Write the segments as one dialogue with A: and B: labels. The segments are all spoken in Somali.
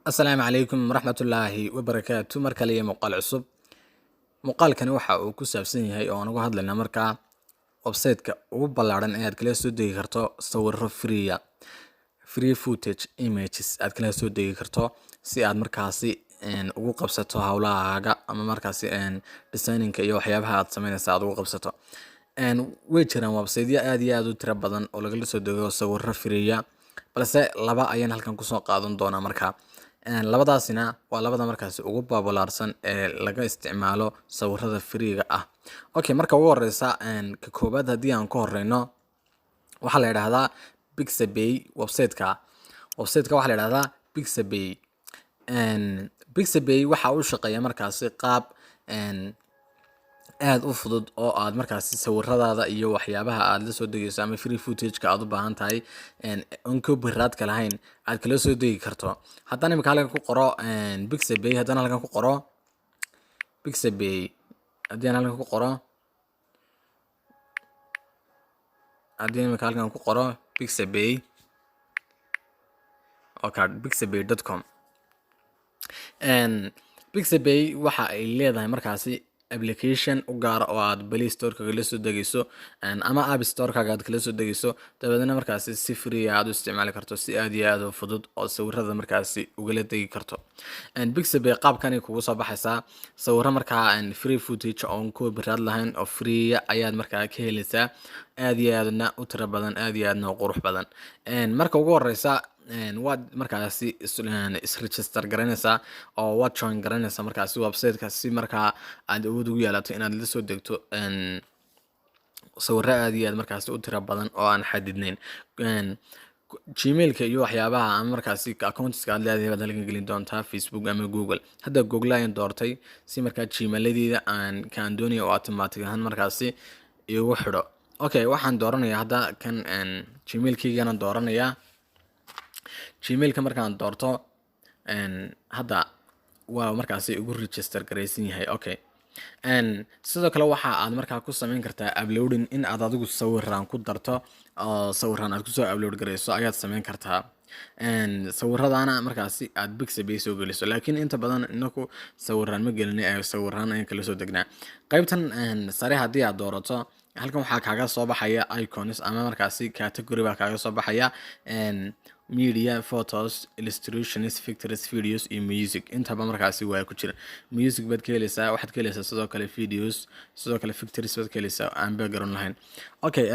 A: Asalaamu calaykum waraxmatullaahi wabarakaatu. Mar kale iyo muuqaal cusub. Muuqaalkani waxa uu ku saabsan yahay oo aan uga hadlaynaa markaa website-ka ugu ballaaran ee aad kala soo degi karto sawirro free ah, free footage images aad kala soo degi karto si aad markaasi ugu qabsato hawlahaaga ama markaasi designing-ka iyo waxyaabaha aad sameynaysa aad ugu qabsato. Way jiraan website-yo aad iyo aad u tiro badan oo lagala soo dego sawirro free ah, balse laba ayaan halkan kusoo qaadan doonaa. Markaa labadaasina waa labada markaasi ugu popular-san ee laga isticmaalo sawirada free-ga ah. Okay, marka ugu horeysa, ka koobaad haddii aan ku horeyno, waxaa la yidhaahdaa Pixabay. Website-ka waxaa la yidhahdaa Pixabay. Pixabay waxa uu shaqeeya markaasi qaab aad u fudud oo aad markaasi sawiradaada iyo waxyaabaha aad la soo degeyso ama free footage-ka aad u baahan tahay oon copyright-ka lahayn aad kala soo degi karto. Haddaan imika halkan ku qoro Pixabay, haddaan halkan ku qoro Pixabay, haddii aan halkan ku qoro, haddii imika halkan ku qoro Pixabay, okay, pixabay.com. Pixabay waxa ay leedahay markaasi application u gaara oo aad Play Store-ka kala soo degeyso ama App Store-kaaga aad kala soo degeyso, dabeedna markaasi si free ah aad u isticmaali karto, si aad iyo aad u fudud oo sawirada markaasi ugala degi karto. Pixabay qaabkani kugu soo baxaysaa. Sawirro markaa free footage oon copyright lahayn oo free ayaad markaa ka heleysaa, aad iyo aadna u tiro badan, aad iyo aadna u qurux badan. Marka ugu horeysa waad markaasi is-register garanaysaa oo waad join garanaysaa markaasi website-ka, si markaa aad awood ugu yeelato inaad la soo degto sawirro aad iyo aad markaasi u tiro badan oo aan xadidnayn. Gmailka iyo waxyaabaha ama markaasi accounts-ka aad leedahay baad halkan gelin doontaa, Facebook ama Google. Hadda Google ayaan doortay si markaa Gmailadeeda aan kaan doonaya oo automatic ahaan markaasi igu xidho. Okay, waxaan dooranayaa hadda kan Gmailkaygana dooranayaa. Gmailka markaan doorto, hadda waa markaasi igu register garaysan yahay. Okay, sidoo kale waxa aad markaa ku sameyn kartaa uploading, in aad adigu sawiraan ku darto oo sawiraan aad kusoo upload garayso ayaad sameyn kartaa, sawiradana markaasi aad Pixabay soo geliso. Laakiin inta badan inaku sawiraan ma gelina ee sawiraan ayaan kala soo degnaa. Qaybtan sare haddii aad doorato, halkan waxaa kaaga soo baxaya icons ama markaasi category baa kaaga soo baxaya: media, photos, illustrations, pictures, videos iyo music. Intaba markaasi waa ku jira. Music baad ka heleysaa, waxaad ka heleysaa sidoo kale videos, sidoo kale pictures baad ka heleysaa aan background lahayn. Okay,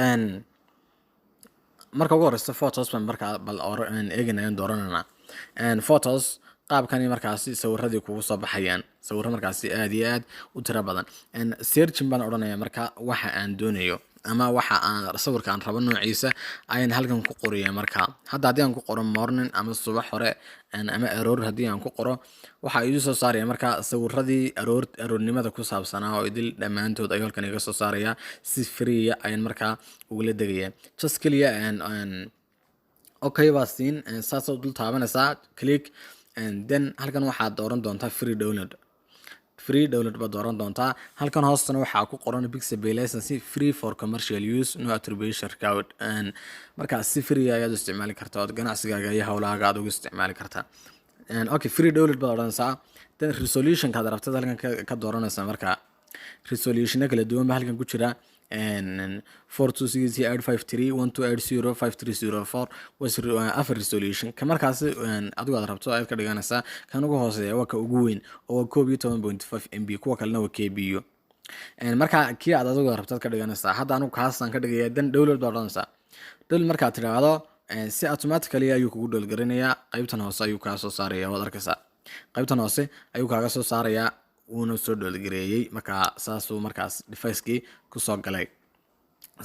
A: marka ugu horeysa photos baan markaa bal eeganayaan, doorananaa photos. Qaabkani markaasi sawiradii kugu soo baxayaan, sawiro markaasi aad iyo aad u tiro badan. Searching baan odhanaya. Marka waxa aan doonayo ama waxa aan sawirka aan rabo noociisa ayaan halkan ku qoraya. Marka hadda haddii aan ku qoro morning ama subax hore ama aroor haddii aan ku qoro, waxa igu soo saaraya marka sawiradii aroor, aroornimada ku saabsanaa oo idil dhammaantood ayuu halkan iga soo saaraya. Si free ayaan markaa ugula degaya. Just keliya okay baa siin, saasoo dul taabanaysaa, click, and then halkan waxaad dooran doontaa free download. Free download baad dooran doontaa. Halkan hoostana waxaa ku qoran "Pixabay license free for commercial use, no attribution required". Markaa si free ayaad u isticmaali kartaa ood ganacsigaaga iyo howlahaaga aad ugu isticmaali kartaa. Okay, free download baad odhanaysaa. Then resolutionkaad rabtad halkan ka dooranaysaa. Markaa resolutiono kala duwan ba halkan ku jira: 4 2 6, 8 5 3, 1280, 5304. Waa afar resolution. Ka markaasi adigu aad rabto ayaad ka dhiganaysaa. Kan ugu hooseeya waa ka ugu weyn oo waa 11.5 MB, kuwa kalena waa KB. Marka kii aad adigu rabto aad ka dhiganaysaa. Hadda anigu kaasaan ka dhigaya. Then download baad odhanaysaa. Download markaad tidhaahdo, si automatically ayuu kugu download garanayaa. Qaybtan hoose ayuu kaa soo saaraya, waad arkaysaa, qaybtan hoose ayuu kaaga soo saarayaa, wuuna soo download gareeyey. Markaa saasuu markaas devicekii kusoo galay,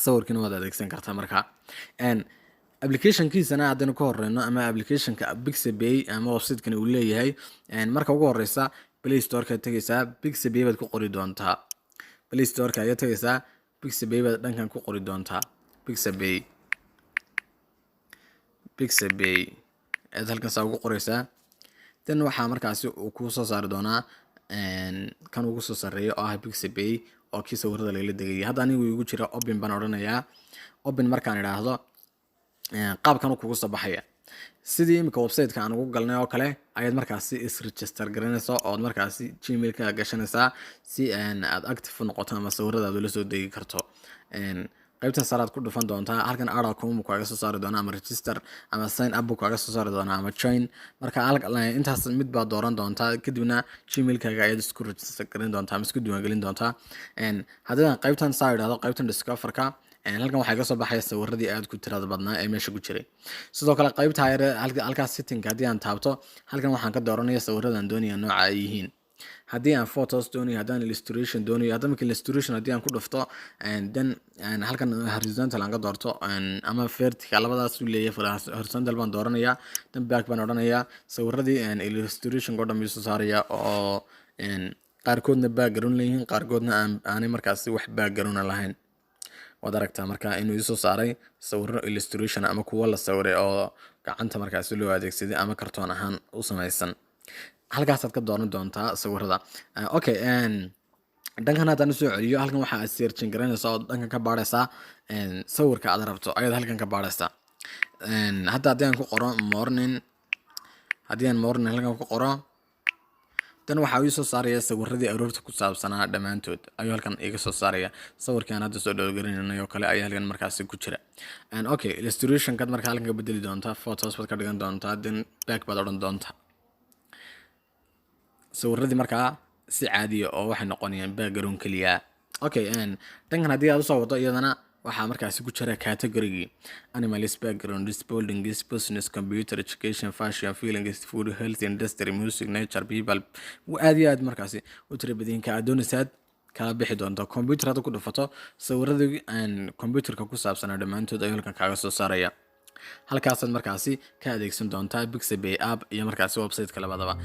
A: sawirkiina waad adeegsan kartaa. Markaa applicationkiisana haddaynu ka horeyno ama applicationka Pixabay ama website-kani uu leeyahay, marka ugu horeysa Play Store-ka tegeysaa, Pixabay baad ku qori doontaa. Play Store-ka ayaad tegeysaa, Pixabay baad dhankan ku qori doontaa. Pixabay, Pixabay ayaad halkan saa ugu qoreysaa. Then waxaa markaasi uu kuu soo saari doonaa kan ugu soo sareeya oo ah Pixabay, oo kii sawirada lagala degayay. Hadda anigu igu jira. Open baan odhanayaa. Open markaan idhaahdo, qaabkan uu kugu soo baxaya. Sidii imika website-ka aan ugu galnay oo kale ayaad markaasi is-register garanaysaa ood markaasi Gmail-ka gashanaysaa si aad active u noqoto ama sawiradaad ula soo degi karto. Qaybtan saraad ku dhufan doontaa. Halkan add account buu kaaga soo saari doonaa, ama register ama sign up buu kaaga soo saari doonaa, ama join. Marka intaas mid baad dooran doontaa, kadibna Gmailkaaga ayaad isku register garin doontaa ama isku diiwaangelin doontaa. Haddii aan qaybtan saa idhahdo, qaybtan discoverka, halkan waxaa iga soo baxaya sawiradii aad ku tirada badnaa ee meesha ku jiray. Sidoo kale qaybta yare halkaas setting haddii aan taabto, halkan waxaan ka dooranaya sawiradan doonaya nooca ay yihiin. Haddii aan photos doonayo, haddaan illustration doonayo, hadda marka illustration haddii aan ku dhufto, then halkan horizontal aan ka doorto ama vertical, labadaas uu leeyahay. Horizontal baan dooranayaa, then back baan odhanayaa. Sawiradii illustration oo dhan buu soo saaraya, oo qaarkoodna background leeyihiin, qaarkoodna aanay markaasi wax background lahayn. Waad aragtaa marka inuu isoo saaray sawiro illustration ama kuwo la sawiray oo gacanta markaasi loo adeegsaday ama kartoon ahaan u samaysan. Halkaasaad ka dooran doontaa sawirada. Okay, dhankan haddaan usoo celiyo, halkan waxaa aad searching garanaysaa oo dhankan ka baaraysaa sawirka aad rabto ayaad halkan ka baaraysaa. Hadda haddii aan ku qoro morning, haddii aan morning halkan ku qoro, dan waxaa ii soo saaraya sawiradii aroorta ku saabsanaa dhammaantood ayuu halkan iga soo saaraya. Sawirkaan hadda soo dhowlgalinay oo kale ayaa halkan markaasi ku jira. Okay, illustrationkaad marka halkan ka bedeli doontaa, photos baad ka dhigan doontaa, then back baad odhan doontaa. Sawiradii markaa si caadiya oo waxay noqonayaan background keliya. Okay, dhankan haddii aad usoo wado, iyadana waxaa markaasi ku jira categorygii: animals, backgrounds, buildings, business, computer, education, fashion, feelings, food, health, industry, music, nature, people. Aad iyo aad markaasi u tira badinka aad doonaysaad kala bixi doonto. Computer hadda ku dhufato, sawiradii computerka ku saabsanaa dhammaantood ayuu halkan kaaga soo saaraya. Halkaasaad markaasi ka adeegsan doontaa Pixabay app iyo markaasi website-ka labadaba.